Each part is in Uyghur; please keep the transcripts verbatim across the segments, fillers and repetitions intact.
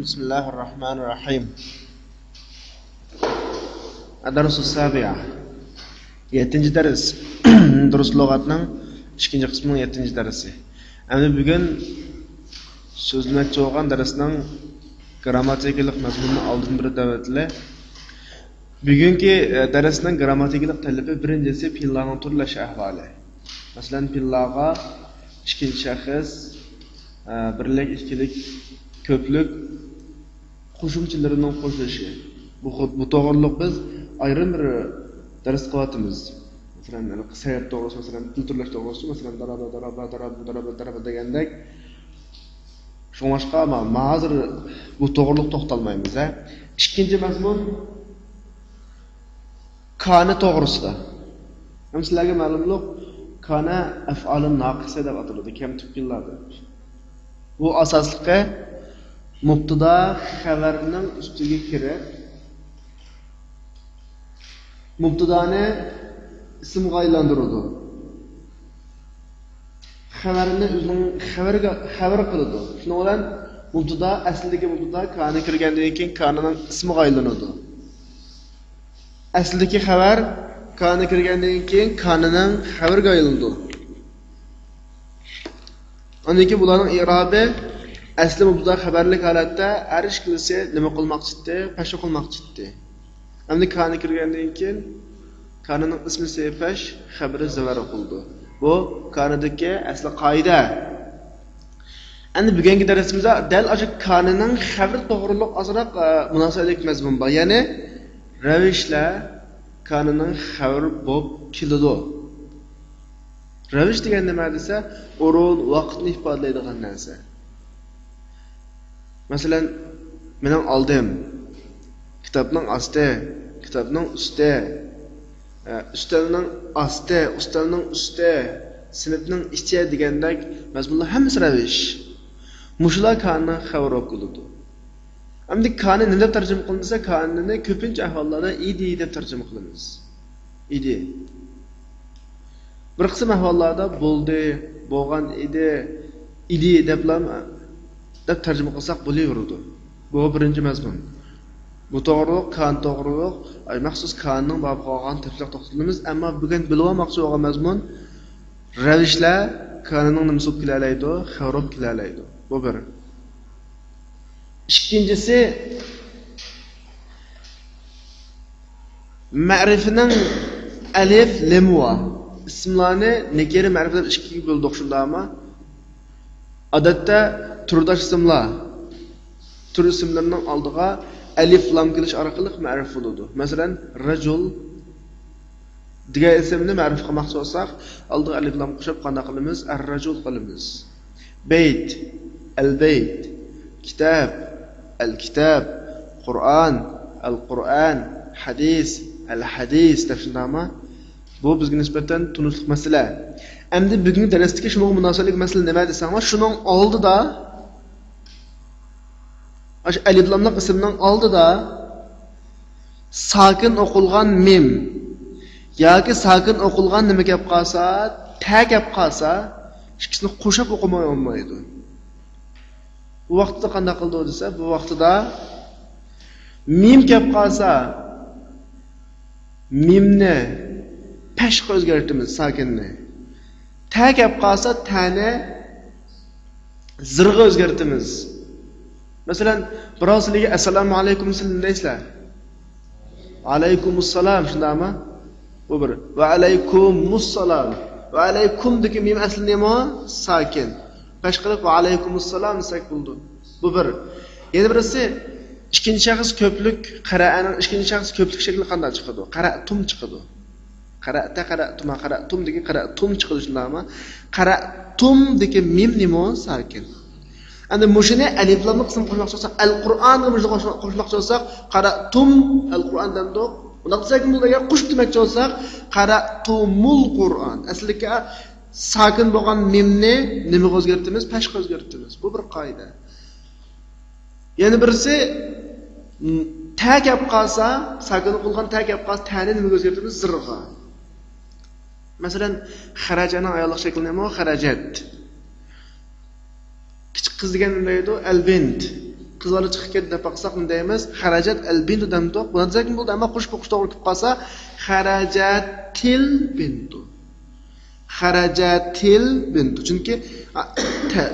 بسم الله الرحمن الرحيم. الدرس السابع. يەتتىنچى دەرس. دۇرۇس لۇغەتنىڭ ئىككىنچى قىسمىنىڭ يەتتىنچى دەرسى. ئەمدى بۈگۈن سۆزلىمەكچى بولغان دەرسنىڭ گرامماتىكىلىق مەزمۇنىنى ئالدىن بىر دەۋەتلى. بۈگۈنكى، ئە، دەرسنىڭ گرامماتىكىلىق تەلىپى بىرىنچىسى پېئىللارنىڭ تۈرلەش ئەھۋالى. مەسىلەن، پېئىللارغا ئىككىنچى شەخس، ئە، بىرلىك، ئىككىلىك، كۆپلۈك، قوشۇمچىلىرىنىڭ قوشۇلۇشى. بۇ خۇد-، بۇ توغرىلىق بىز ئايرىم بىر دەرس قىلىۋاتىمىز. مەسىلەن، سەير توغرىسى، مەسىلەن، تىل تۈرلەش توغرىسى، مەسىلەن، دارابا، دارابا، دارابا، دارابا، دارابا دېگەندەك. شۇڭلاشقا، ما-، ما ھازىر بۇ توغرىلىق توختالمايمىز، ھە. ئىككىنچى مەزمۇن كانە توغرىسىدا. ھەم سىلەرگە مەلۇملۇق، كانە ئەفئالى ناقىسە دەپ ئاتىلىدۇ، كەمتۈك پېئىللار دەپ. بۇ ئاساسلىقى مۇبتىدا خەۋەرنىڭ ئۈستىگە كىرىپ، مۇبتىدانى ئىسىمغا ئايلاندۇرىدۇ. خەۋەرنى ئۆزىنىڭ خەۋىرىگە، خەۋىرى قىلىدۇ. شۇنىڭ بىلەن مۇبتىدا، ئەسلىدىكى مۇبتىدا كانە كىرگەندىن كېيىن كانىنىڭ ئىسمىغا ئايلىنىدۇ. ئەسلىدىكى خەۋەر كانە كىرگەندىن كېيىن كانىنىڭ خەۋىرىگە ئايلىنىدۇ. ئاندىن كېيىن بۇلارنىڭ ئىرابى ئەسلى مۇبتىدا خەۋەرلىك ھالەتتە ھەر ئىككىلىسى نېمە قىلماقچىتتى؟ پەش قىلماقچىتتى. ئەمدى كانە كىرگەندىن كېيىن كانىنىڭ ئىسمى پەش، خەۋىرى زەۋەر قىلىدۇ. بۇ كانىدىكى ئەسلى قائىدە. ئەمدى بۈگۈنكى دەرسىمىزدە دەل ئاشۇ كانىنىڭ خەۋىرى توغرۇلۇق ئازراق، ئە، مۇناسىۋەتلىك مەزمۇن بار. يەنى رەۋىشلەر كانىنىڭ خەۋىرى بولۇپ كېلىدۇ. رەۋىش دېگەن نېمە دېسە، ئورۇن، ۋاقىتنى ئىپادىلەيدىغان نەرسە. مەسىلەن، مېنىڭ ئالدىم، كىتابنىڭ ئاستى، كىتابنىڭ ئۈستى، ئە، ئۈستەلنىڭ ئاستى، ئۈستەلنىڭ ئۈستى، سىنىپنىڭ ئىچى دېگەندەك مەزمۇنلار ھەممىسى رەۋىش. مۇشۇلار كانىنىڭ خەۋىرى بولۇپ كېلىدۇ. ئەمدى كانى نېمە دەپ تەرجىمە قىلىمىز دېسە، كانىنى كۆپىنچە ئەھۋاللاردا ئىدى دەپ تەرجىمە قىلىمىز. ئىدى. بىر قىسىم ئەھۋاللاردا بولدى، بولغان ئىدى، ئىدى دەپلا، دەپ تەرجىمە قىلساق بولۇۋېرىدۇ. بۇ بىرىنچى مەزمۇن. بۇ توغرۇلۇق، كان توغرۇلۇق، ئاي، مەخسۇس كاننىڭ بابىغا قالغان تەپسىلات توختىلىمىز. ئەمما بۈگۈن بىلىۋالماقچى بولغان مەزمۇن، رەۋىشلەر كانىنىڭ نېمىسى بولۇپ كېلەلەيدۇ؟ خەۋىرى بولۇپ كېلەلەيدۇ. بۇ بىر. ئىككىنچىسى، مەرىپىنىڭ ئەلىف، لېمى بار. ئىسىملارنى نەكىرە، مەرىپە دەپ ئىككىگە بۆلدۇق، شۇنداقمۇ؟ ئادەتتە تۈرداش ئىسىملار، تۈر ئىسىملىرىنىڭ ئالدىغا ئەلىف، لام كېلىش ئارقىلىق مەرىپ بولىدۇ. مەسىلەن، رەجۇل دېگەن ئىسىمنى مەرىپ قىلماقچى بولساق، ئالدىغا ئەلىپ، لام قوشۇپ قانداق قىلىمىز؟ ئەر-رەجۇل قىلىمىز. بەيت، ئەل-بەيت. كىتاب، ئەل-كىتاب. قۇرئان، ئەل-قۇرئان. ھەدىس، ئەل-ھەدىس دەپ، شۇنداقمۇ؟ بۇ بىزگە نىسبەتەن تونۇشلۇق مەسىلە. ئەمدى بۈگۈنكى دەرستىكى شۇنىڭغا مۇناسىۋەتلىك مەسىلە نېمە دېسەڭلار، شۇنىڭ ئالدىدا، ئاشۇ ئەلىپلاملىق ئىسىمنىڭ ئالدىدا ساكىن ئوقۇلغان مىم ياكى ساكىن ئوقۇلغان نېمە كەپ قالسا، تە كەپ قالسا، ئىككىسىنى قوشاپ ئوقۇماي بولمايدۇ. بۇ ۋاقتىدا قانداق قىلىدۇ دېسە، بۇ ۋاقتىدا مىم كەپ قالسا، مىمنى پەشقا ئۆزگەرتىمىز، ساكىننى. تە كەپ قالسا، تەنى زىرغا ئۆزگەرتىمىز. مەسىلەن، بىراۋ سىلىگە «ئەسسالامۇ ئەلەيكۇم» دېسە، نېمە دەيسىلەر؟ «ئەلەيكۇمۇسسالام»، شۇنداقمۇ؟ بۇ بىر. «ۋەئەلەيكۇمۇسسالام». «ۋەئەلەيكۇم»دىكى مىم ئەسلى نېمە؟ ساكىن. پەش قىلىپ «ۋەئەلەيكۇمۇسسالام» دېسەك بولىدۇ. بۇ بىر. يەنە بىرسى، ئىككىنچى شەخس كۆپلۈك، قەرەئەنىڭ ئىككىنچى شەخس كۆپلۈك شەكلى قانداق چىقىدۇ؟ قەرەئتۇم چىقىدۇ. قەرەئتە، قەرەئتۇما، قەرەئتۇمدىكى قەرەئتۇم چىقىدۇ، شۇنداقمۇ؟ قەرەئتۇمدىكى مىم نېمە؟ ساكىن. ئەمدى مۇشۇنى ئەلىپلاملىق قىسىمغا قوشماقچى بولساق، ئەل-قۇرئانغا مۇشۇنى قوشما-، قوشماقچى بولساق، قەرەئتۇم ئەل-قۇرئان دەمدۇق. ئۇنداق دېسەك، بۇ دېگەن قوشۇپ دېمەكچى بولساق، قەرەئتۇمۇل قۇرئان. ئەسلىدىكى ساكىن بولغان مىمنى نېمىگە ئۆزگەرتىمىز؟ پەشقا ئۆزگەرتىمىز. بۇ بىر قائىدە. يەنە بىرسى، م، تە كەپ قالسا، ساكىن قىلغان تە كەپ قالسا، تەنى نېمىگە ئۆزگەرتىمىز؟ زىرغا. مەسىلەن، خەرەجەنىڭ ئاياللىق شەكلى نېمە؟ خەرەجەت. كىچىك قىز دېگەن نېمە دەيدۇ؟ ئەلبىنت. قىز بالا چىقىپ كەتتى دەپ باقساق، نېمە دەيمىز؟ خەرەجەت ئەل بىنتۇ دەمدۇق. بۇنى دېسەكمۇ بولدى، ئەمما قوشۇپ ئوقۇش توغرا كېلىپ قالسا، خەرەجەتىل بىنتۇ. خەرەجەتىل بىنتۇ. چۈنكى، ئا، تە-،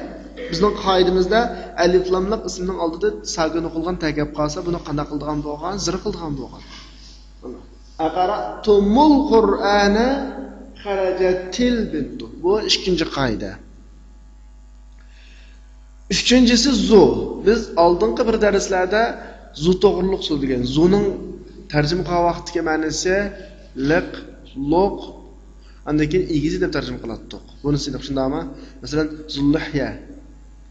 بىزنىڭ قائىدىمىزدە ئەلىف لاملىق ئىسىمنىڭ ئالدىدا ساكىن ئوقۇلغان تە كەپ قالسا، بۇنى قانداق قىلىدىغان بولغان؟ زىر قىلىدىغان بولغان. ئەقەرەتۇمۇل قۇرئانە خەرەجەتىل بىنتۇ. بۇ ئىككىنچى قائىدە. ئۈچىنچىسى زۇ. بىز ئالدىنقى بىر دەرسلەردە زۇ توغرۇلۇق سۆزلىگەن. زۇنىڭ تەرجىمە قىلغان ۋاقىتتىكى مەنىسى لىق، لوق، ئاندىن كېيىن ئېگىزى دەپ تەرجىمە قىلاتتۇق. بۇنى سىنىپ شۇنداقمۇ؟ مەسىلەن، زۇللىھيە.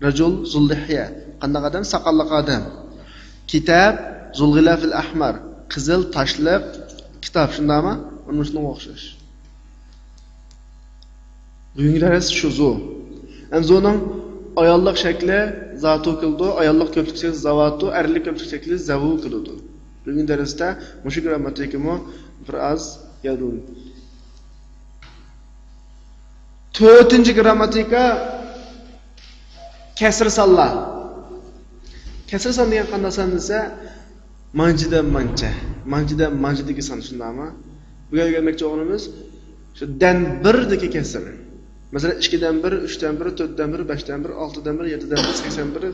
رەجۇل زۇللىھيە. قانداق ئادەم؟ ساقاللىق ئادەم. كىتاب زۇلغىلافىل ئەھمەر. قىزىل تاشلىق كىتاب. شۇنداقمۇ؟ ئۇنىڭ شۇنىڭغا ئوخشاش. بۈگۈنكى دەرس شۇ زۇ. ئەمدى زۇنىڭ ئاياللىق شەكلى زاتۇ كېلىدۇ، ئاياللىق كۆپلۈك شەكلى زاۋاتۇ، ئەرلىك كۆپلۈك شەكلى زەۋۇ كېلىدۇ. بۈگۈنكى دەرستە مۇشۇ گرامماتىكىمۇ بىر ئاز يادلىنىدۇ. تۆتىنچى گرامماتىكا، كەسىر سانلار. كەسىر سان دېگەن قانداق سان دېسە، مانچىدىن مانچە، مانچىدىن مانچىدىكى سان، شۇنداقمۇ؟ بۈگۈن ئۆگەنمەكچى بولغىنىمىز شۇ دىن بىردىكى كەسىر. مەسىلەن، ئىككىدىن بىر، ئۈچتىن بىر، تۆتتىن بىر، بەشتىن بىر، ئالتىدىن بىر، يەتتىدىن بىر، سەكسەن بىر،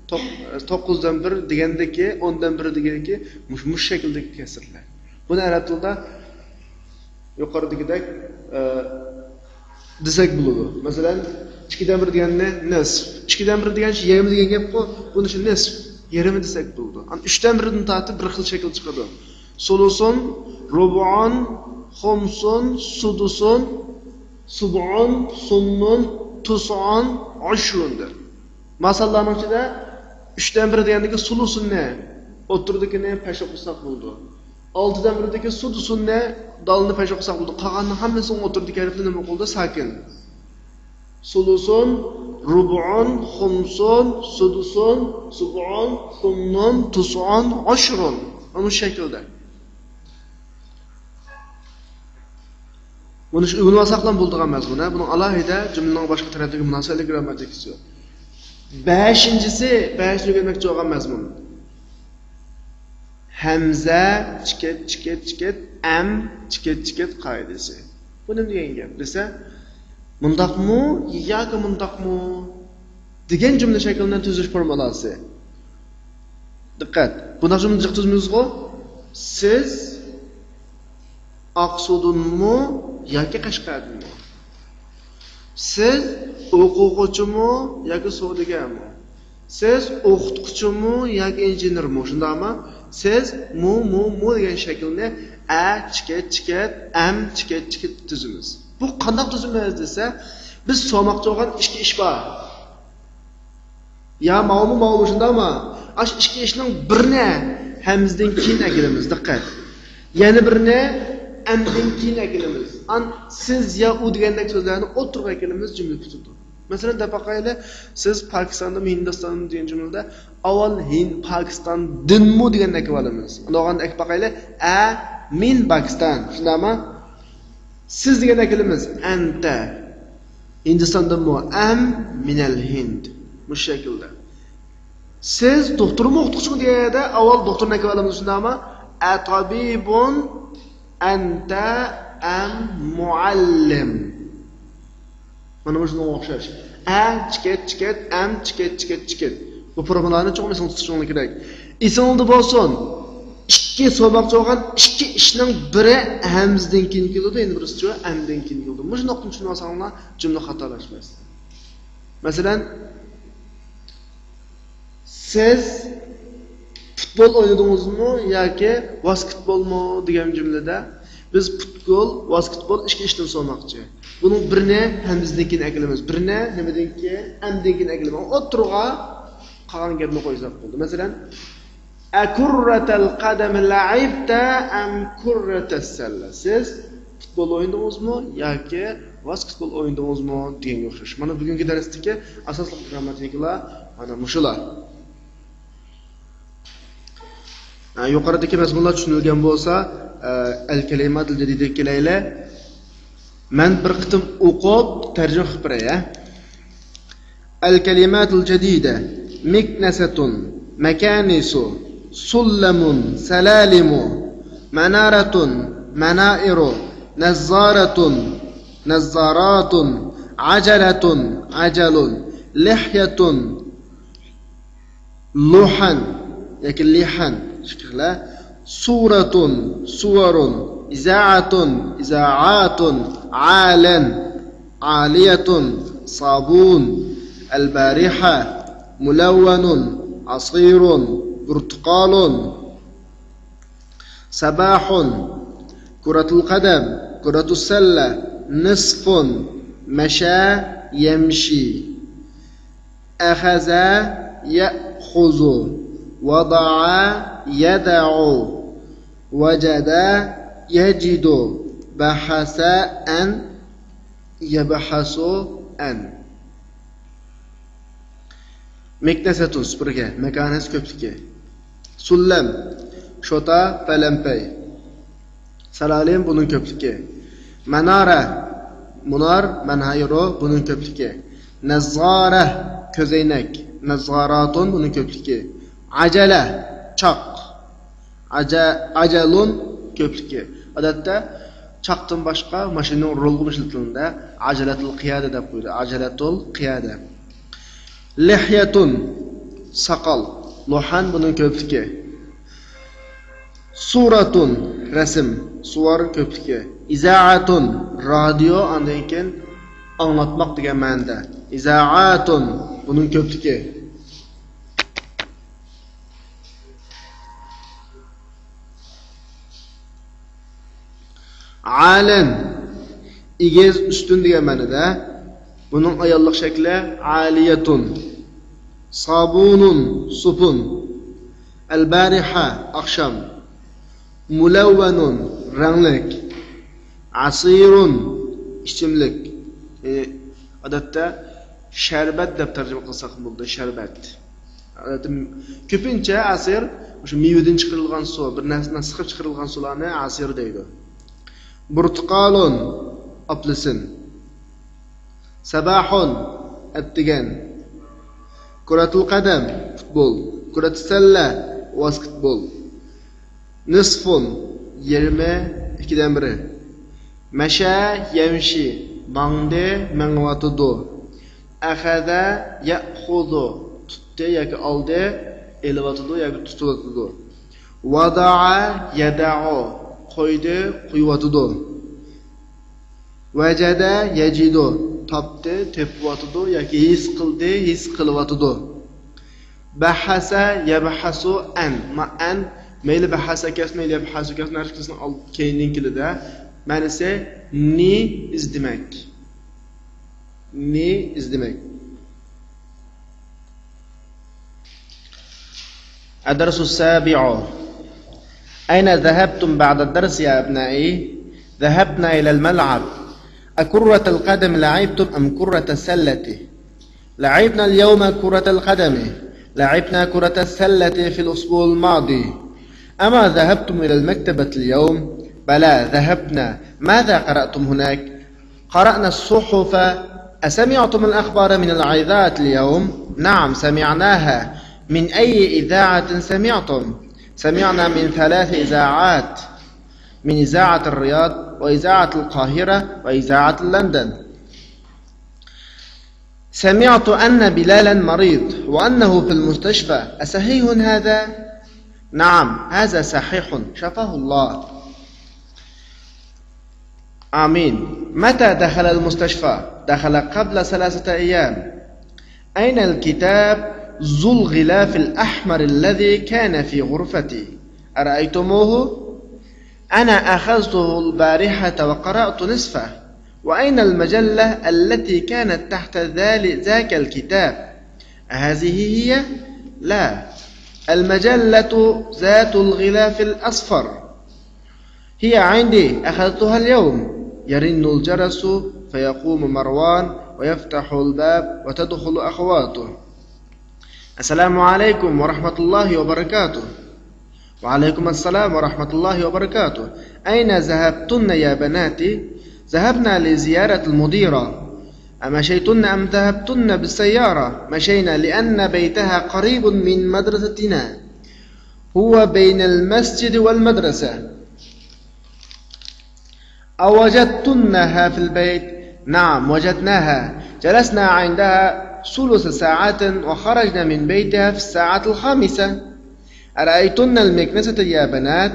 توق-، توققۇزدىن بىر دېگەندىكى، ئوندىن بىر دېگەندىكى مۇش-، مۇشۇ شەكىلدىكى كەسىرلەر. بۇنى ئەرەب تىلىدا يۇقىرىدىكىدەك، ئە، دېسەك بولىدۇ. مەسىلەن، ئىككىدىن بىر دېگەننى نىسف. ئىككىدىن بىر دېگەن شۇ يېرىمى دېگەن گەپقۇ، بۇنى شۇ نىسف، يېرىمى دېسەك بولىدۇ. ئان ئۈچتىن بىردىن تارتىپ بىر خىل شەكىل چىقىدۇ. سۇلۇسۇن، رۇبۇئۇن، خۇمسۇن، سۇدۇسۇن، سۇبۇئۇن، سۇمنۇن، تۇسئۇن، ئۇشرۇن دەپ. ماساللارنىڭ ئىچىدە ئۈچتىن بىر دېگەندىكى سۇلۇسۇننى ئوتتۇرىدىكىنى پەش ئوقۇساق بولىدۇ. ئالتىدىن بىردىكى سۇدۇسۇننى دالنى پەش ئوقۇساق بولىدۇ. قالغاننىڭ ھەممىسىنىڭ ئوتتۇرىدىكى ھەرپى نېمە قىلىدۇ؟ ساكىن. سۇلۇسۇن، رۇبۇئۇن، خۇمسۇن، سۇدۇسۇن، سۇبۇئۇن، سۇمنۇن، تۇسئۇن، ئۇشرۇن. مانا مۇشۇ شەكىلدە. بۇنى شۇ ئۆگىنىۋالساقلا بولىدىغان مەزمۇن، ھە؟ بۇنىڭ ئالاھىدە جۈملىنىڭ باشقا تەرەپتىكى مۇناسىۋەتلىك گرامماتىكىسى يوق. بەشىنچىسى، بەشىنچى ئۆگەنمەكچى بولغان مەزمۇن. ھەمزە، چىكىت، چىكىت، چىكىت، ئەم، چىكىت، چىكىت قائىدىسى. بۇ نېمە دېگەن گەپ دېسە، مۇنداقمۇ ياكى مۇنداقمۇ دېگەن جۈملە شەكلىنى تۈزۈش فورمۇلاسى. دىققەت! بۇنداق جۈملە جىق تۈزمىمىزغۇ؟ سىز ئاقسۇدىنمۇ ياكى قەشقەردىنمۇ؟ سىز ئوقۇغۇچىمۇ ياكى سودىگەرمۇ؟ سىز ئوقۇتقۇچىمۇ ياكى ئىنژېنېرمۇ؟ شۇنداقمۇ؟ سىز مۇ، مۇ، مۇ دېگەن شەكىلنى ئە، چىكىت، چىكىت، ئەم، چىكىت، چىكىت تۈزىمىز. بۇ قانداق تۈزىمىز دېسە، بىز سورىماقچى بولغان ئىككى ئىش بار. يا ماۋۇمۇ، ماۋۇمۇ، شۇنداقمۇ؟ ئاشۇ ئىككى ئىشنىڭ بىرىنى ھەمزىدىن كېيىن ئەكېلىمىز، دىققەت. يەنە بىرىنى ئەمدىن كېيىن ئەكېلىمىز. ئان سىز يا ئۇ دېگەندەك سۆزلەرنى ئوتتۇرىغا ئەكېلىمىز، جۈملە پۈتىدۇ. مەسىلەن، دەپ باقايلى، سىز پاكىستاندىمۇ، ھىندىستاندىمۇ دېگەن جۈملىدە ئاۋۋال ھىند، پاكىستاندىنمۇ دېگەننى ئەكىۋالىمىز. ئاندىن ئەكىپ باقايلى، ئە، مىن پاكىستان. شۇنداقمۇ؟ سىز دېگەننى ئەكېلىمىز. ئەنتە. ھىندىستاندىنمۇ؟ ئەم مىنەل ھىند. مۇشۇ شەكىلدە. سىز دوختۇرمۇ، ئوقۇتقۇچىمۇ دېگەن يەردە ئاۋۋال دوختۇرنى ئەكىۋالىمىز، شۇنداقمۇ؟ ئەتابىبۇن، ئەنتە، ئەم مۇئەللىم. مانا مۇشۇنىڭغا ئوخشاش. ئە، چىكەت، چىكەت، ئەم، چىكەت، چىكەت، چىكەت. بۇ فورمۇلانى چوقۇم ئېسىڭدە تۇتۇشۇڭلار كېرەك. ئېسىڭدە بولسۇن. ئىككى سورىماقچى بولغان ئىككى ئىشنىڭ بىرى ھەمزىدىن كېيىن كېلىدۇ، يەنە بىرسىچۇ ئەمدىن كېيىن كېلىدۇ. مۇشۇ نۇقتىنى چۈشىنىۋالساڭلار، جۈملە خاتالاشماس. مەسىلەن، سىز پۇتبول ئوينىدىڭىزمۇ ياكى ۋاسكېتبولمۇ دېگەن جۈملىدە بىز پۇتبول، ۋاسكېتبول ئىككى ئىشتىن سورىماقچى. بۇنىڭ بىرىنى ھەمزىدىن كېيىن ئەكېلىمىز، بىرىنى نېمىدىن كېيىن؟ ئەمدىن كېيىن ئەكېلىمىز. ئوتتۇرىغا قالغان گەپنى قويساق بولدى. مەسىلەن، ئەكۇررەتەل قەدەم لەئىبتە ئەم كۇررەتەس سەللە. سىز پۇتبول ئوينىدىڭىزمۇ ياكى ۋاسكېتبول ئوينىدىڭىزمۇ دېگەنگە ئوخشاش. مانا بۈگۈنكى دەرستىكى ئاساسلىق گرامماتىكىلار مانا مۇشۇلار. ھە، يۇقىرىدىكى مەزمۇنلار چۈشىنىلگەن بولسا، ئە، ئەل كەلىماتىل جەدىدىگە كېلەيلى. مەن بىر قېتىم ئوقۇپ تەرجىمە قىلىپ بېرەي، ھە. ئەل كەلىماتىل جەدىدە. مىكنەسەتۇن. مكانس، سلم، سلالم، منارة، منائر، نظارة، نظارات، عجلة، عجل، لحية، لحن ياكى لحن، شكلى، صورة، صور، إذاعة، إذاعات، عال، عالية، صابون، البارحة، ملون، عصير، برتقال، صباح، كرة القدم، كرة السلة، نصف، مشى، يمشي، أخذ، يأخذ، وضع، يضع، وجد، يجد، بحث، أن، يبحث، أن. مكنستون، سۈپۈرگە، مكانس، كۆپلۈكى. سلم، شوتا، پەلەمپەي. سلالم، بۇنىڭ كۆپلۈكى. منارە، مۇنار، مەنھايرو، بۇنىڭ كۆپلۈكى. نەززارە، كۆزەينەك. نەززاراتۇن، بۇنىڭ كۆپلۈكى. ئەجەلە، چاق. ئەجە-، ئەجەلۇن، كۆپلۈكى. ئادەتتە چاقتىن باشقا ماشىنىنىڭ رولىغىمۇ ئىشلىتىلىدۇ. ئەجەلەتۇل قىيادە دەپ قويىدۇ. ئەجەلەتۇل قىيادە. لىھيەتۇن، ساقال. لۇھەن، بۇنىڭ كۆپلۈكى. سۇرەتۇن، رەسىم. سۇۋار، كۆپلۈكى. ئىزائەتۇن، رادىيو، ئاندىن كېيىن ئاڭلاتماق دېگەن مەنىدە. ئىزائەتۇن، بۇنىڭ كۆپلۈكى. ئالەن، ئېگىز، ئۈستۈن دېگەن مەنىدە. بۇنىڭ ئاياللىق شەكلى ئالىيەتۇن. سابۇنۇن، سوپۇن. ئەلبارىھە، ئاخشام. مۇلەۋۋەنۇن، رەڭلىك. ئەسىرۇن، ئىچىملىك. يەنى ئادەتتە شەربەت دەپ تەرجىمە قىلساق بولىدۇ، شەربەت. ئادەتتە كۆپىنچە ئەسىر مۇشۇ مېۋىدىن چىقىرىلغان سۇ، بىر نەرسىدىن سىقىپ چىقىرىلغان سۇلارنى ئەسىر دەيدۇ. بۇرتۇقالۇن، ئاپېلسىن. سەباھۇن، ئەتىگەن. كرة القدم، پۇتبول. كرة السلة، ۋاسكېتبول. نىسفۇن، يېرىمى، ئىككىدىن بىرى. مەشە، يەمشى، ماڭدى، مېڭىۋاتىدۇ. ئەخەزە، يەئخۇزۇ، تۇتتى ياكى ئالدى، ئېلىۋاتىدۇ ياكى تۇتۇۋاتىدۇ. ۋەدەئە، يەدەئۇ، قويدى، قويۇۋاتىدۇ. ۋەجەدە، يەجىدۇ، تاپتى، تېپىۋاتىدۇ ياكى ھېس قىلدى، ھېس قىلىۋاتىدۇ. بەھەسە، يەبھەسۇ، ئەن. ما ئەن، مەيلى بەھەسە كەلسۇن، مەيلى يەبھەسۇ كەلسۇن، ھەر ئىككىسىنىڭ ئال-، كەينىدىن كېلىدۇ. مەنىسى نى، ئىزدىمەك. نى، ئىزدىمەك. الدرس السابع. أين ذهبتم بعد الدرس يا أبنائي؟ ذهبنا إلى الملعب. أكرة القدم لعبتم أم كرة السلة؟ لعبنا اليوم كرة القدم. لعبنا كرة السلة في الأسبوع الماضي. أما ذهبتم إلى المكتبة اليوم؟ بلى، ذهبنا. ماذا قرأتم هناك؟ قرأنا الصحف. أسمعتم الأخبار من الإذاعة اليوم؟ نعم، سمعناها. من أي إذاعة سمعتم؟ سمعنا من ثلاث إذاعات، من إذاعة الرياض، وإذاعة القاهرة، وإذاعة لندن. سمعت أن بلالا مريض وأنه في المستشفى، أصحيح هذا؟ نعم، هذا صحيح، شفاه الله. آمين. متى دخل المستشفى؟ دخل قبل ثلاثة أيام. أين الكتاب ذو الغلاف الأحمر الذي كان في غرفتي؟ أرأيتموه؟ أنا أخذته البارحة وقرأت نصفه. وأين المجلة التي كانت تحت ذلك، ذاك الكتاب؟ أهذه هي؟ لا. المجلة ذات الغلاف الأصفر. هي عندي، أخذتها اليوم. يرن الجرس فيقوم مروان ويفتح الباب وتدخل أخواته. السلام عليكم ورحمة الله وبركاته. وعليكم السلام ورحمة الله وبركاته. أين ذهبتن يا بناتي؟ ذهبنا لزيارة المديرة. أمشيتن أم ذهبتن بالسيارة؟ مشينا لأن بيتها قريب من مدرستنا، هو بين المسجد والمدرسة. أوجدتنها في البيت؟ نعم، وجدناها. جلسنا عندها ثلث ساعة وخرجنا من بيتها في الساعة الخامسة. أرأيتن المكنسة يا بنات؟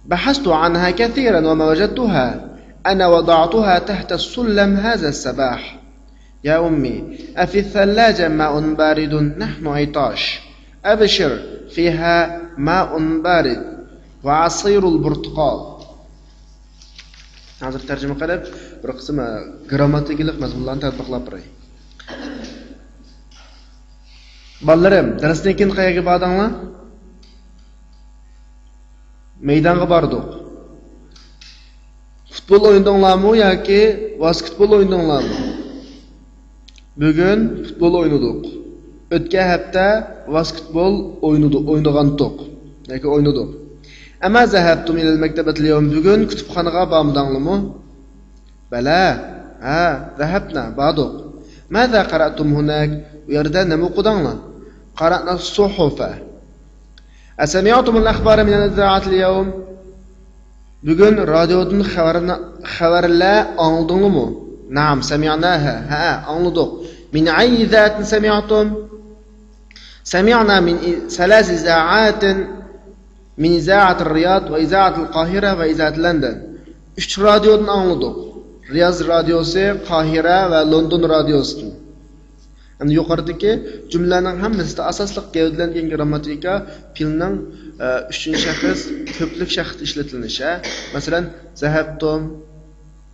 بحثت عنها كثيرا وما وجدتها. أنا وضعتها تحت السلم هذا الصباح. يا أمي، أفي الثلاجة ماء بارد؟ نحن عطاش. أبشر، فيها ماء بارد وعصير البرتقال. ھازىر تەرجىمە قىلىپ، بىر قىسىم، ئە، گرامماتىكىلىق مەزمۇنلارنى تەتبىقلاپ بېرەي. بالىلىرىم، دەرستىن كېيىن قەيەرگە باردىڭلار؟ مەيدانغا باردۇق. پۇتبول ئوينىدىڭلارمۇ ياكى ۋاسكېتبول ئوينىدىڭلارمۇ؟ بۈگۈن پۇتبول ئوينىدۇق. ئۆتكەن ھەپتە ۋاسكېتبول ئوينىدۇق، ئوينىغانتۇق ياكى ئوينىدۇق. أما ذهبتم إلى المكتبة اليوم؟ بۈگۈن كۇتۇپخانىغا بارمىدىڭلارمۇ؟ بەلە، ھە، ذهبنا، باردۇق. ماذا قرأتم هناك؟ ئۇ يەردە نېمە ئوقۇدۇڭلار؟ قرأنا الصحف. أسمعتم الأخبار من الإذاعة اليوم؟ بۈگۈن رادىيودىن خەۋەرنى، خەۋەرلەر ئاڭلىدىڭلارمۇ؟ نعم، سمعناها، ھە، ئاڭلىدۇق. من أي إذاعة سمعتم؟ سمعنا من ثلاث إذاعات، من إذاعة الرياض وإذاعة القاهرة وإذاعة لندن. ئۈچ رادىيودىن ئاڭلىدۇق. رىياز رادىيوسى، قاھىرە ۋە لوندون رادىيوسىدىن. ئەمدى يۇقىرىدىكى جۈملىلەرنىڭ ھەممىسىدە ئاساسلىق گەۋدىلەنگەن گىرامماتىكا پېئىلنىڭ، ئە، ئۈچىنچى شەخس كۆپلۈك شەخستە ئىشلىتىلىشى. مەسىلەن، ذهبتم،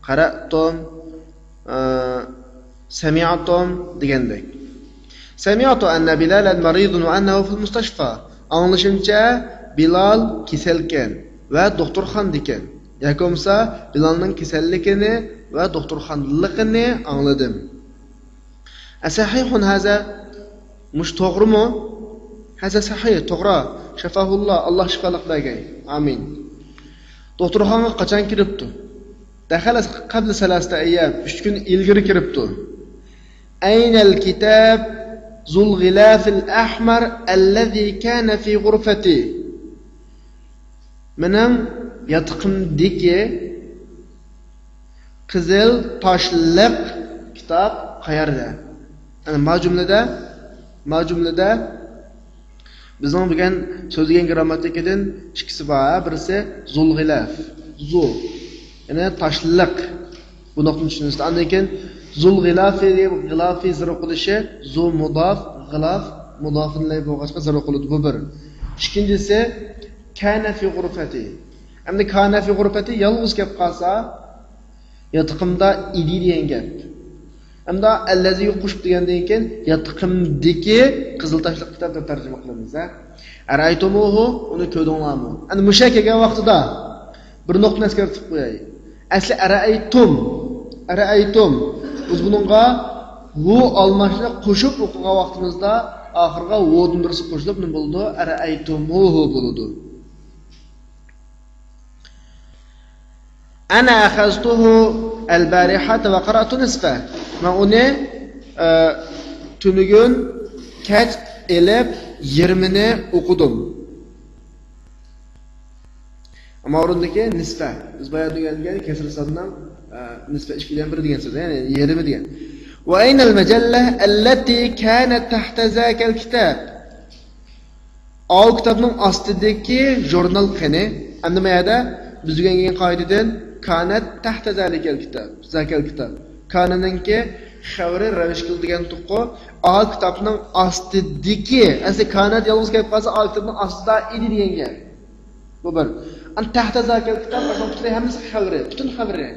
قرأتم، ئە، سمعتم دېگەندەك. سمعت أن بلالا مريض وأنه في المستشفى. ئاڭلىشىمچە، بىلال كېسەلكەن ۋە دوختۇرخانىدىكەن. ياكى بولمىسا، بىلالنىڭ كېسەللىكىنى ۋە دوختۇرخانىلىقىنى ئاڭلىدىم. أصحيح هذا؟ مۇشۇ توغرىمۇ؟ هذا صحيح، توغرا. شفاه الله، ئاللا شىپالىق بەرگەي. ئامىن. دوختۇرخانىغا قاچان كىرىپتۇ؟ دخل قبل ثلاثة أيام، ئۈچ كۈن ئىلگىرى كىرىپتۇ. أين الكتاب ذو الغلاف الأحمر الذي كان في غرفتي؟ مېنىڭ ياتىقىمدىكى قىزىل تاشلىق كىتاب قەيەردە؟ يەنى ما جۈملىدە، ما جۈملىدە بىزنىڭ بۈگۈن سۆزلىگەن گىرامماتىكىدىن ئىككىسى بار. بىرسى ذو الغلاف، ذو، يەنى تاشلىق. بۇ نۇقتىنى چۈشىنىسىز. ئاندىن كېيىن ذو الغلافى، غلافى زەرب قىلىشى، ذو مۇداف، غلاف مۇداف ئىلەيھ بولغاچقا زەرب قىلىدۇ. بۇ بىر. ئىككىنچىسى كان في غرفتي. ئەمدى كان في غرفتي يالغۇز كەپ قالسا، ياتىقىمدا ئىدى دېگەن گەپ. ئەمدى الذي قوشۇپ دېگەندىن كېيىن ياتىقىمدىكى قىزىل تاشلىق كىتاب دەپ تەرجىمە قىلىمىز، ھە. أرأيتموه، ئۇنى كۆردۈڭلارمۇ؟ ئەمدى مۇشۇ يەرگە كەلگەن ۋاقتىدا بىر نۇقتىنى ئەسكەرتىپ قوياي. ئەسلى أرأيتم، أرأيتم. بىز بۇنىڭغا ھۇ ئالماشنى قوشۇپ ئوقۇغان ۋاقتىمىزدا ئاخىرىغا ھودىن بىرسى قوشۇلۇپ نېمە بولىدۇ؟ أرأيتموه بولىدۇ. أنا أخذته البارحة وقرأت نصفه. مەن ئۇنى، ئە، تۈنۈگۈن كەچ ئېلىپ، يېرىمىنى ئوقۇدۇم. ئەمما ئورۇندىكى نىسفە. بىز بايا ئۆگەنگەن كەسرى ساننىڭ، ئە، نىسفە ئىككىدىن بىرى دېگەن سۆز، يەنى يېرىمى دېگەن. وأين المجلة التي كانت تحت ذاك الكتاب؟ ئاۋۇ كىتابنىڭ ئاستىدىكى ژۇرنال قېنى؟ ئەمدى ما يەردە بىز ئۆگەنگەن قائىدىدىن كانەت تەھتە زالىكەل كىتاب، زاكەل كىتاب. كانەنىڭكى خەۋىرى رەۋىش قىلىدىغان تۇققۇ. ئاۋۇ كىتابنىڭ ئاستىدىكى، ئەسلى كانەت يالغۇز كەلىپ قالسا، ئاۋۇ كىتابنىڭ ئاستىدا ئىدى دېگەن گەپ. بۇ بىر. ئەن تەھتە زاكەل كىتاب، پۈتۈن ھەممىسى خەۋىرى، پۈتۈن خەۋىرى.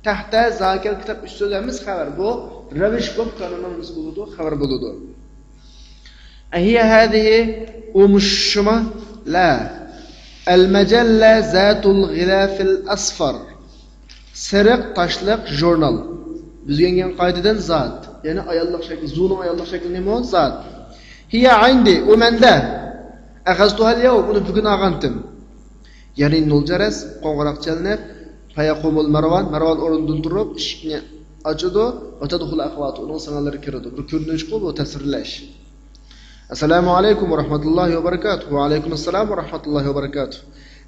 تەھتە زاكەل كىتاب ئۈچ سۆز ئەمەس خەۋەر. بۇ رەۋىش بولۇپ كانۇننىڭ نېمىسى بولىدۇ؟ خەۋەر بولىدۇ. ئەھىيە ھەدىھى، ئۇ مۇشۇما؟ لا. ئەلمەجەللە زاتۇل غىلافىل ئەسفەر. سېرىق تاشلىق ژۇرنال. بىز ئۆگەنگەن قائىدىدىن زات. يەنى ئاياللىق شەكىل. زۇنىڭ ئاياللىق شەكلى نېمە؟ زات. ھىيە ئەندى، ئۇ مەندە. ئەخەزتۇھەل يەۋم، ئۇنى بۈگۈن ئالغانتىم. يەرىنۇل جەرەس، قوڭغۇراق چېلىنىپ، فەيەقۇمۇل مەرۋان، مەرۋان ئورنىدىن تۇرۇپ، ئىشىكنى ئاچىدۇ، ۋە تەدخۇلۇ ئەخۋاتۇ، ئۇنىڭ سىڭىللىرى كىرىدۇ. بىر كۆرۈنۈشقۇ بۇ تەسۋىرلەش. ئەسسالامۇ ئەلەيكۇم ۋە رەھمەتۇللاھى ۋە بەرىكاتۇھ. ۋە ئەلەيكۇم ئەسسالام ۋە رەھمەتۇللاھى ۋە بەرىكاتۇھ.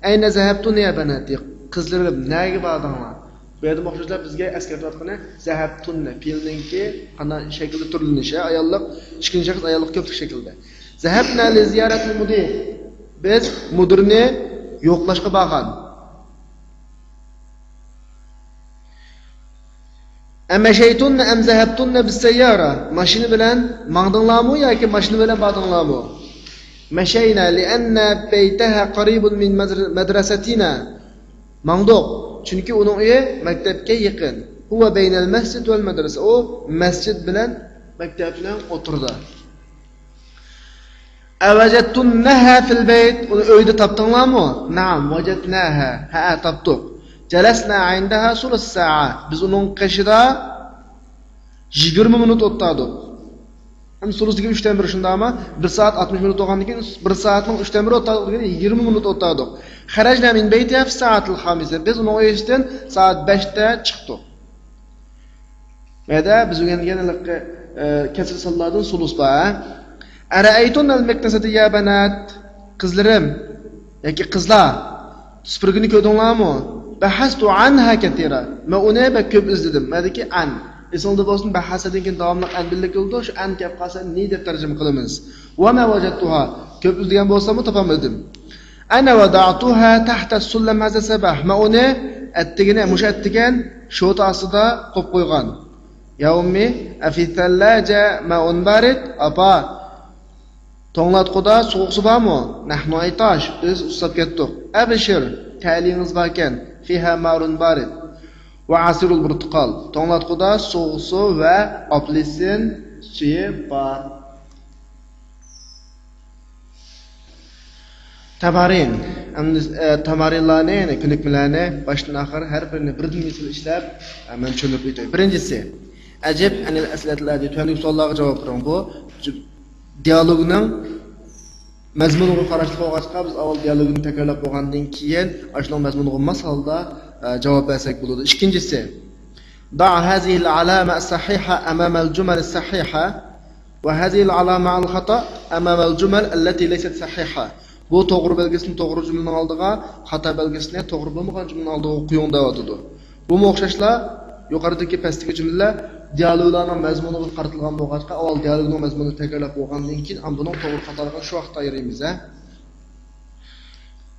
ئەينە زەھەبتۇن يا بەناتى؟ قىزلىرىم، نەگە باردىڭلار؟ بۇ يەردە ئوخشاشلا بىزگە ئەسكەرتىۋاتقىنى زەھەبتۇننى، پېئىلنىڭكى قانداق شەكىلدە تۈرلىنىشى، ئاياللىق، ئىككىنچى شەخس ئاياللىق كۆپلۈك شەكلىدە. زەھەبنا لىزىيارەتىل مۇدىر. بىز مۇدىرنى يوقلاشقا بارغان. ئەمەشەيتۇننە ئەم زەھەبتۇننە بىسسەييارە؟ ماشىنا بىلەن ماڭدىڭلارمۇ ياكى ماشىنا بىلەن باردىڭلارمۇ؟ مەشەينا لىئەننە بەيتەھە قەرىبۇن مىن مەدر-، مەدرەسەتىنا. ماڭدۇق، چۈنكى ئۇنىڭ ئۆيى مەكتەپكە يېقىن. ھۇۋە بەينەل مەسجىد ۋەل مەدرەسە. ئۇ مەسچىت بىلەن مەكتەپنىڭ ئوتتۇرىدا. ئەۋەجەدتۇننەھە فىل بەيت؟ ئۇنى ئۆيدە تاپتىڭلارمۇ؟ نەئەم، ۋەجەدنەھە. ھەئە، تاپتۇق. جەلەسنە ئىندەھە سۇلۇس سائە. بىز ئۇنىڭ قېشىدا يىگىرمە مىنۇت ئولتۇردۇق. ئەمدى سۇلۇس دېگەن ئۈچتىن بىرى، شۇنداقمۇ؟ بىر سائەت ئاتمىش مىنۇت بولغاندىن كېيىن، بىر سائەتنىڭ ئۈچتىن بىرى ئولتۇردۇق دېگەن يىگىرمە مىنۇت ئولتۇردۇق. خەرەجنە مىن بەيتىھا فىس سائەتىل خامىسە. بىز ئۇنىڭ ئۆيىسىدىن سائەت بەشتە چىقتۇق. مەدە بىز ئۆگەنگەن ھېلىقى، ئە، كەسىر سانلاردىن سۇلۇس بار، ھە؟ ئەرەئەيتۇننەل مەكنەسەتە يا بەنات؟ قىزلىرىم ياكى قىزلار، سۈپۈرگىنى كۆردۈڭلارمۇ؟ بەھەستۇ ئەنھا كەتىرا. مەن ئۇنى بەك كۆپ ئىزدىدىم. مەدىكى ئەن. ئېسىڭلاردا بولسۇن، بەھەسەدىن كېيىن داۋاملىق ئەن بىللە كېلىدۇ. شۇ ئەن كەپ قالسا نى دەپ تەرجىمە قىلىمىز. ۋە مە ۋەجەدتۇھا. كۆپ ئىزدىگەن بولساممۇ تاپالمىدىم. ئەنە ۋەدەئتۇھا تەھتە سۇللەم ھازا سەباھ. مەن ئۇنى ئەتىگىنى، مۇشۇ ئەتىگەن شوتا ئاستىدا قويۇپ قويغان. يا ئۇممى، ئەفى سەللاجە مائۇن بارد؟ ئاپا، توڭلاتقۇدا سوغۇق سۇ بارمۇ؟ نەھنۇ ئەيتاش، بىز ئۇسساپ كەتتۇق. ئەبشىر، تەلىيىڭىز باركەن. فىھا مارۇن بارد ۋە ئاسىرۇل بۇرتۇقال. توڭلاتقۇدا سوغۇق سۇ ۋە ئاپېلسىن سۈيى بار. تەمارىن. ئەمدى، ئە، تەمارىنلارنى، يەنى كۆنۈكمىلەرنى باشتىن ئاخىر ھەر بىرىنى بىردىن مىسال ئىشلەپ، ئە، مەن چۈشەندۈرۈپ ئۆتەي. بىرىنچىسى، ئەجىب ئەنىل ئەسئىلەتىل ئەتىيە، تۆۋەندىكى سوئاللارغا جاۋاب بېرىڭ. بۇ ج-، دىئالوگنىڭ مەزمۇنىغا قاراشلىق بولغاچقا، بىز ئاۋۋال دىئالوگنى تەكرارلاپ بولغاندىن كېيىن، ئاشۇنىڭ مەزمۇنىغا ماس ھالدا، ئە، جاۋاب بەرسەك بولىدۇ. ئىككىنچىسى، دع هذه العلامة الصحيحة أمام الجمل الصحيحة وهذه العلامة الخطأ أمام الجمل التي ليست صحيحة. بۇ توغرا بەلگىسىنى توغرا جۈملىنىڭ ئالدىغا، خاتا بەلگىسىنى توغرا بولمىغان جۈملىنىڭ ئالدىغا قويۇڭ دەۋاتىدۇ. بۇمۇ ئوخشاشلا يۇقىرىدىكى پەستىكى جۈملىلەر دىئالوگلارنىڭ مەزمۇنىغا قارىتىلغان بولغاچقا، ئاۋۋال دىئالوگنىڭ مەزمۇنىنى تەكرارلاپ بولغاندىن كېيىن، ئاندىن بۇنىڭ توغرا خاتالىقىنى شۇ ۋاقىتتا ئايرىمىز، ھە.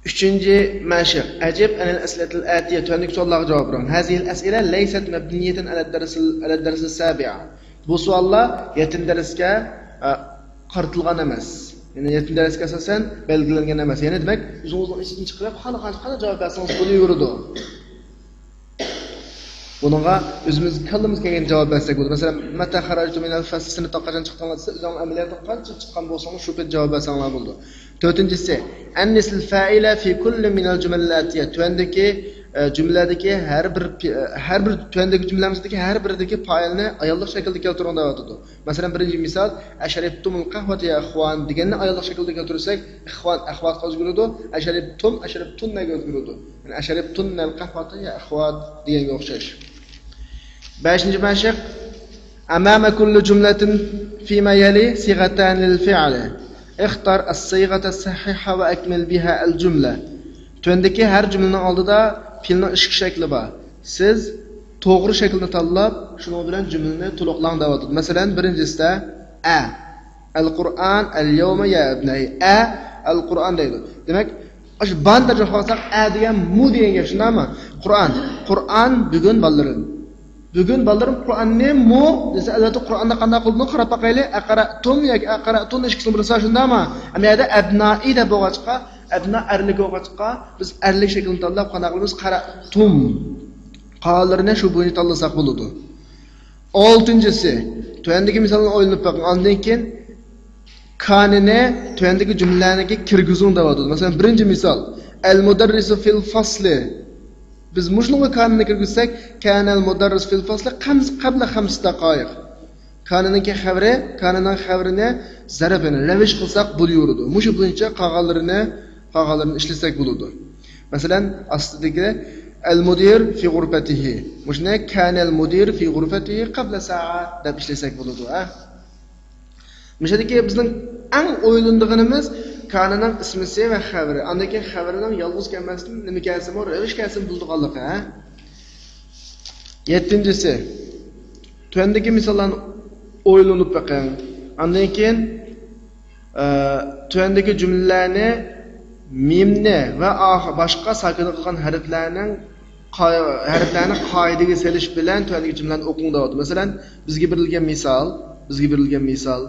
ئۈچىنچى مەشىق، ئەجىب ئەنىل ئەسئىلەتىل ئەتىيە، تۆۋەندىكى سوئاللارغا جاۋاب بېرىڭ. هذه الأسئلة ليست مبنية على الدرس، على الدرس السابع. بۇ سوئاللار يەتتىنچى دەرسكە، ئە، قارىتىلغان ئەمەس. يەنى يەتتىنچى دەرسكە ئاساسەن بەلگىلەنگەن ئەمەس. يەنى دېمەك، ئۆزىڭىزنىڭ ئىچىدىن چىقىرىپ، خالىغانچە قانداق جاۋاب بەرسىڭىز بولۇۋېرىدۇ. بۇنىڭغا ئۆزىمىز كاللىمىز كەلگەن جاۋاب بەرسەك بولىدۇ. مەسىلەن، مەتە خەرەجتۇم مىنەل فەسلى، سىنىپتىن قاچان چىقتىڭلار دېسە، ئۆزۈڭ ئەمەلىيەتتە قانچە چىققان بولسىڭىز، شۇ پېتى جاۋاب بەرسەڭلار بولىدۇ. تۆتىنچىسى، ئەننىسىل فائىلە في كل من الجمل الآتية. تۆۋەندىكى، ئە، جۈملىلەردىكى ھەر بىر پى-، ئە، ھەر بىر، تۆۋەندىكى جۈملىلەرنىڭ ئىچىدىكى ھەر بىرىدىكى پائىلنى ئاياللىق شەكىلدە كەلتۈرۈڭ دەۋاتىدۇ. مەسىلەن، بىرىنچى مىسال، ئەشرىبتۇمۇل قەھۋەتە يا ئىخۋان دېگەننى ئاياللىق شەكىلدە كەلتۈرسەك، ئىخۋان، ئەخۋاتقا ئۆزگىرىدۇ. ئەشرىبتۇم، ئەشرىبتۇننەگە ئۆزگىرىدۇ. يەنى، ئەشرىبتۇننەل قەھۋەتە يا ئىخۋات دېگەنگە ئوخشاش. بەشىنچى مەشىق، أمام كل جملة فيما يلي صيغتان للفعل. اختر الصيغة الصحيحة وأكمل بها الجملة. تۆۋەندىكى ھەر جۈملىنىڭ ئالدىدا پېئىلنىڭ ئىككى شەكلى بار. سىز توغرا شەكىلنى تاللاپ، شۇنىڭ بىلەن جۈملىنى تولۇقلاڭ دەۋاتىدۇ. مەسىلەن، بىرىنچىسىدە، ئە، ئەل قۇرئان، ئەل يەۋمە يا ئەبنەي. ئە، ئەل قۇرئان دەيدۇ. دېمەك، ئاشۇ بانى تەرجىمە قىلساق، ئە دېگەن مۇ دېگەن گەپ، شۇنداقمۇ؟ قۇرئان. قۇرئان بۈگۈن بالىلىرىم. بۈگۈن بالىلىرىم قۇرئاننى مۇ دېسە، ئەلۋەتتە قۇرئاندا قانداق قىلىدۇ؟ قاراپ باقايلى. ئەقرەتۇم ياكى ئەقرەتۇن ئىككىسىنىڭ بىرسى شۇنداقمۇ؟ ئەمما يەردە ئەبنائى دەپ بولغاچقا، ئەبنا ئەرلىك بولغاچقا، بىز ئەرلىك شەكلىنى تاللاپ قانداق قىلىمىز؟ قەرەتۇم. قالغانلىرىنى شۇ بويىچە تاللىساق بولىدۇ. ئالتىنچىسى، تۆۋەندىكى مىسالنى ئويلىنىپ بېقىڭ. ئاندىن كېيىن كانىنى تۆۋەندىكى جۈملىلەرنىڭكىگە كىرگۈزۈڭ دەۋاتىدۇ. مەسىلەن، بىرىنچى مىسال، ئەل مۇدەررىسۇ فىل فەسلى. بىز مۇشۇنىڭغا كانىنى كىرگۈزسەك، كانەل مۇدەررىسۇ فىل فەسلى قەمس-، قەبلە خەمسە دەقايىق. كانىنىڭكى خەۋىرى، كانىنىڭ خەۋىرىنى زەرەپ، يەنى رەۋىش قىلساق بولۇۋېرىدۇ. مۇشۇ بويىچە قالغانلىرىنى، قالغانلىرىنى ئىشلىسەك بولىدۇ. مەسىلەن، ئاستىدىكى ئەل مۇدىر فى غۇرفەتىھى. مۇشۇنى كانەل مۇدىر فى غۇرفەتىھى قەبلە سائە دەپ ئىشلىسەك بولىدۇ، ھە؟ مۇشۇدىكى بىزنىڭ ئەڭ ئويلىنىدىغىنىمىز كانىنىڭ ئىسمىسى ۋە خەۋىرى. ئاندىن كېيىن خەۋىرىنىڭ يالغۇز كەلمەستىن نېمە كەلسىمۇ، رەۋىش كەلسىمۇ بولىدىغانلىقى، ھە؟ يەتتىنچىسى، تۆۋەندىكى مىساللارنى ئويلىنىپ بېقىڭ. ئاندىن كېيىن، ئە، تۆۋەندىكى جۈملىلەرنى مىمنى ۋە ئاخ-، باشقا ساكىن قىلغان ھەرپلەرنىڭ قا-، ھەرپلەرنى قائىدىگە سېلىش بىلەن تۆۋەندىكى جۈملىلەرنى ئوقۇڭ دەۋاتىدۇ. مەسىلەن، بىزگە بېرىلگەن مىسال، بىزگە بېرىلگەن مىسال،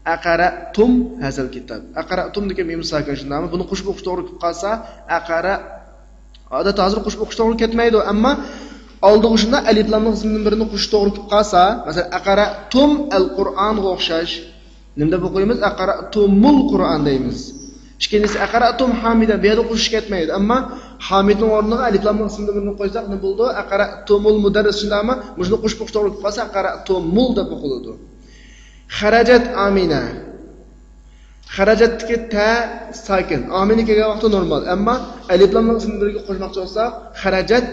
«ئەقەرەتۇم ھەزەل كىتاب». «ئەقەرەتۇم» دېگەن مىم ساكىن، شۇنداقمۇ؟ بۇنى قوشۇپ ئوقۇش توغرا كېلىپ قالسا، «ئەقەرە»، ئادەتتە ھازىر قوشۇپ ئوقۇش توغرا كەتمەيدۇ، ئەمما ئالدىغا شۇنداق ئەلىپلامنىڭ ئىسمىدىن بىرىنى قوشۇش توغرا كېلىپ قالسا، مەسىلەن، «ئەقەرەتۇم ئەل قۇرئانغا» ئوخشاش. نېمە دەپ ئوقۇيمىز؟ «ئەقەرەتۇمۇل قۇرئان» دەيمىز. ئىككىنچىسى، «ئەقەرەتۇم ھامىدەن». بۇ يەردە قوشۇش كەتمەيدۇ. ئەمما ھامىدنىڭ ئورنىغا ئەلىپلامنىڭ ئىسمىدىن بىرىنى قويساق، نېمە بولىدۇ؟ «ئەقەرەتۇمۇل مۇدەررىس»، شۇنداقمۇ؟ مۇشۇنى قوشۇپ ئوقۇش توغرا كېلىپ قالسا، «ئەقەرەتۇمۇل» دەپ ئوقۇلىدۇ. خەرەجەت ئامىنە. خەرەجەتتىكى تە ساكىن. ئامىنە كەلگەن ۋاقىتتا نورمال. ئەمما ئەلىپلامنىڭ ئىسمىنى بىرگە قوشماقچى بولساق، خەرەجەت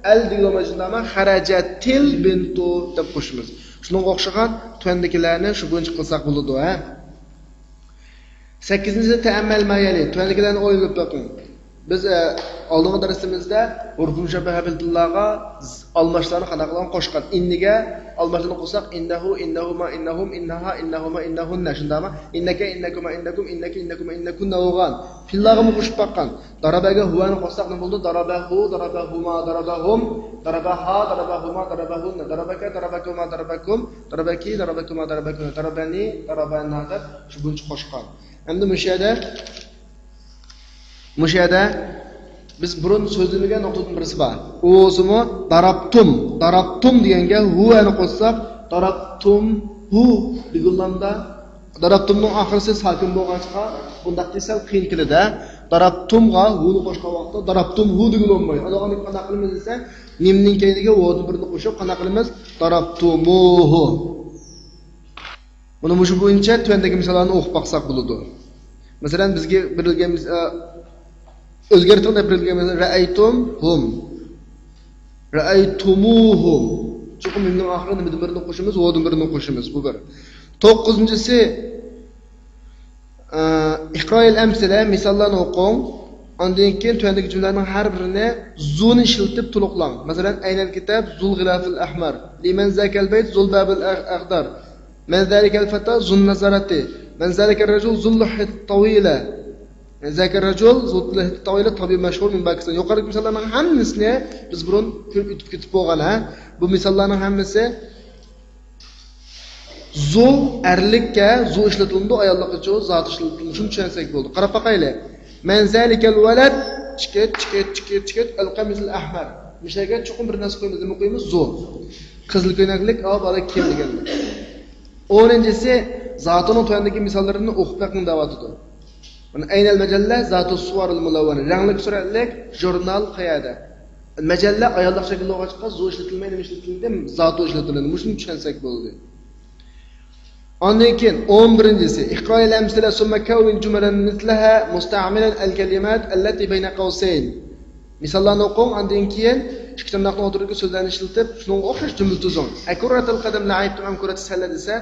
ئەل دېگىلى بولمايدۇ، شۇنداقمۇ؟ خەرەجەتىل بىنتۇ دەپ قوشىمىز. شۇنىڭغا ئوخشىغان تۆۋەندىكىلەرنى شۇ بويىچە قىلساق بولىدۇ، ھە؟ سەككىزىنچىسى، تەئەممەل ما يەلى. تۆۋەندىكىلەرنى ئويلىنىپ بېقىڭ. بىز، ئە، ئالدىنقى دەرسىمىزدە ھۇرۇپى مۇشەببەھە بىلەن تىللارغا ز-، ئالماشلارنى قانداق قىلغان؟ قوشقان. ئىننىگە ئالماشلارنى قوشساق، ئىننەھۇ، ئىننەھۇما، ئىننەھۇم، ئىننەھا، ئىننەھۇما، ئىننەھۇننە. شۇنداقمۇ؟ ئىننەكە، ئىننەكۇما، ئىننەكۇم، ئىننەكى، ئىننەكۇما، ئىننەكۇننە بولغان. پېئىللارغىمۇ قوشۇپ باققان. دارابەگە ھۇۋانى قوشساق نېمە بولىدۇ؟ دارابەھۇ، دارابەھۇما، دارابەھۇم، دارابەھا، دارابەھۇما، دارابەھۇننە. دارابەكە، دارابەكۇما، دارابەكۇم، دارابەكى، دارابەكۇما، دارابەكۇننە. دارابەنى، دارابەننا دەپ شۇ بويىچە قوشقان. ئەمدى مۇشۇ يەردە، مۇشۇ يەردە بىز بۇرۇن سۆزلىمىگەن نۇقتىدىن بىرسى بار. ئۇ بولسىمۇ دارابتۇم، دارابتۇم دېگەنگە ھۇۋانى قوشساق، دارابتۇم ھۇ دېگىلامدا، دارابتۇمنىڭ ئاخىرىسى ساكىن بولغاچقا، بۇنداق دېسەم قىيىن كېلىدۇ. دارابتۇمغا ھۇنى قوشقان ۋاقىتتا دارابتۇم ھۇ دېگىلى بولمايدۇ. ئۇنى قانداق قىلىمىز دېسە، مىمنىڭ كەينىگە ۋاۋدىن بىرنى قوشۇپ، قانداق قىلىمىز؟ دارابتۇمۇھۇ. بۇنى مۇشۇ بويىچە تۆۋەندىكى مىساللارنى ئوقۇپ باقساق بولىدۇ. مەسىلەن، بىزگە بېرىلگەن مىس-، ئە، ئۆزگەرتىڭ دەپ بېرىلگەن مىسال، رەئەيتۇم ھۇم. رەئەيتۇمۇھۇم. چوقۇم مىمنىڭ ئاخىرىغا نېمىدىن بىرنى قوشىمىز؟ ۋاۋدىن بىرنى قوشىمىز. بۇ بىر. توققۇزىنچىسى، ئە، ئىقرائىل ئەمسىلە، مىساللارنى ئوقۇڭ. ئاندىن كېيىن تۆۋەندىكى جۈملىلەرنىڭ ھەر بىرىنى زۇنى ئىشلىتىپ تولۇقلاڭ. مەسىلەن، ئەينەل كىتاب زۇل غىلافىل ئەھمەر. لىمەن زاكەل بەيت زۇل بابىل ئەغ-، ئەغدار. مەن زالىكەل فەتا زۇن نەزارەتى. مەن زالىكەل رەجۇل زۇل لىھيەتى تەۋىلە. مەن زالىكەل رەجۇل زۇل لىھيەتى تەۋىلە تەبىب مەشھۇر مىن باكىستان. يۇقىرىدىكى مىساللارنىڭ ھەممىسىنى بىز بۇرۇن كۆرۈپ ئۆتۈپ كېتىپ بولغان، ھە. بۇ مىساللارنىڭ ھەممىسى زۇ ئەرلىككە زۇ ئىشلىتىلىدۇ، ئاياللىققىچۇ زاتۇ ئىشلىتىلىدۇ. شۇنى چۈشەنسەك بولدى. قاراپ باقايلى. مەن زالىكەل ۋەلەد، چىكىت، چىكىت، چىكىت، چىكىت، ئەل قەمىسىل ئەھمەر. مۇشۇ يەرگە چوقۇم بىر نەرسە قويىمىز. نېمە قويىمىز؟ زۇ. قىزىل كۆينەكلىك، ئاۋۇ بالا كىم دېگەنلىك. ئونىنچىسى، زاتۇنىڭ تۆۋەندىكى مىساللىرىنى ئوقۇپ بېقىڭ دەۋاتىدۇ. مانا، ئەينەل مەجەللە زاتۇ سۇۋارىل مۇلەۋۋەنە. رەڭلىك سۈرەتلىك ژۇرنال قەيەردە؟ مەجەللە ئاياللىق شەكىلدە بولغاچقا، زۇ ئىشلىتىلمەي، نېمە ئىشلىتىلدى؟ زاتۇ ئىشلىتىلدى. مۇشۇنى چۈشەنسەك بولدى. ئاندىن كېيىن ئون بىرىنچىسى، ئىقرائىل ئەمسىلە سۇممە كەۋۋىن جۇملەن مىسلەھە مۇستەئمىلەن ئەل كەلىمات ئەللەتى بەينە قەۋسەين. مىساللارنى ئوقۇڭ، ئاندىن كېيىن ئىككى تىرناقنىڭ ئوتتۇرىدىكى سۆزلەرنى ئىشلىتىپ، شۇنىڭغا ئوخشاش جۈملە تۈزۈڭ. ئەكۇررەتەل قەدەم لەئەيبتۇم ئەم كۇرەتە سەلە دېسە،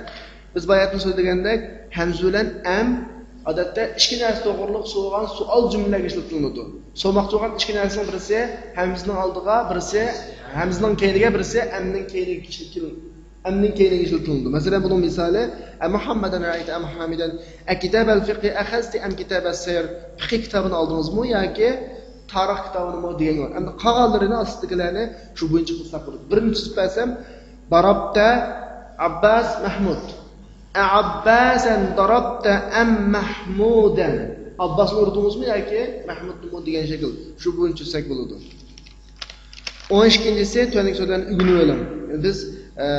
بىز باياتىن سۆزلىگەندەك، ھەمزە بىلەن ئەم ئادەتتە ئىككى نەرسە توغرۇلۇق سورىغان سوئال جۈملىلەرگە ئىشلىتىلىدۇ. سورىماقچى بولغان ئىككى نەرسىنىڭ بىرسى ھەمزىنىڭ ئالدىغا، بىرسى ھەمزىنىڭ كەينىگە، بىرسى ئەمنىڭ كەينىگە ئىشلىتىلىدۇ. ئەمنىڭ كەينىگە ئىشلىتىلىدۇ. مەسىلەن، بۇنىڭ مىسالى، ئەمۇھەممەدەن رەئەيتە ئەم ھامىدەن، ئەكىتابەل فىقھى ئەخەزتى ئەم كىتابەس سەير، فىقھى كىتابىنى ئالدىڭىزمۇ ياكى تارىخ كىتابىنىمۇ دېگەن بار. ئەمدى قالغانلىرىنى ئاستىدىكىلەرنى شۇ بويىچە قىلساق بولىدۇ. بىرنى تۈزۈپ بەرسەم، دارابتە ئابباس مەھمۇد. ئەئابباسەن دارابتە ئەم مەھمۇدەن. ئابباسنى ئۇردىڭىزمۇ ياكى مەھمۇدنىمۇ دېگەن شەكىل. شۇ بويىچە تۈزسەك بولىدۇ. ئون ئىككىنچىسى، تۆۋەندىكى سۆزلەرنى ئۆگىنىۋېلىڭ. بىز، ئە،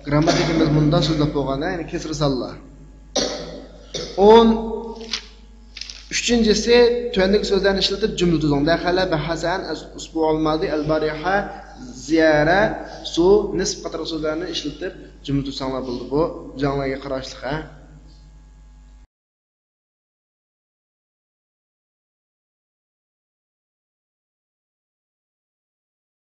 گىرامماتىكىمىز مۇنداق سۆزلەپ بولغان، يەنى كەسرى سانلار. ئون ئۈچىنچىسى، تۆۋەندىكى سۆزلەرنى ئىشلىتىپ جۈملە تۈزۈڭ. دەخەلە، بەھەسە ئەن، ئۇسبۇئۇل مادى، ئەل بارىھە، زىيارە، سۇ، نىسف قاتارلىق سۆزلەرنى ئىشلىتىپ جۈملە تۈزسەڭلار بولىدۇ. بۇ جەڭلەرگە قاراشلىق، ھە.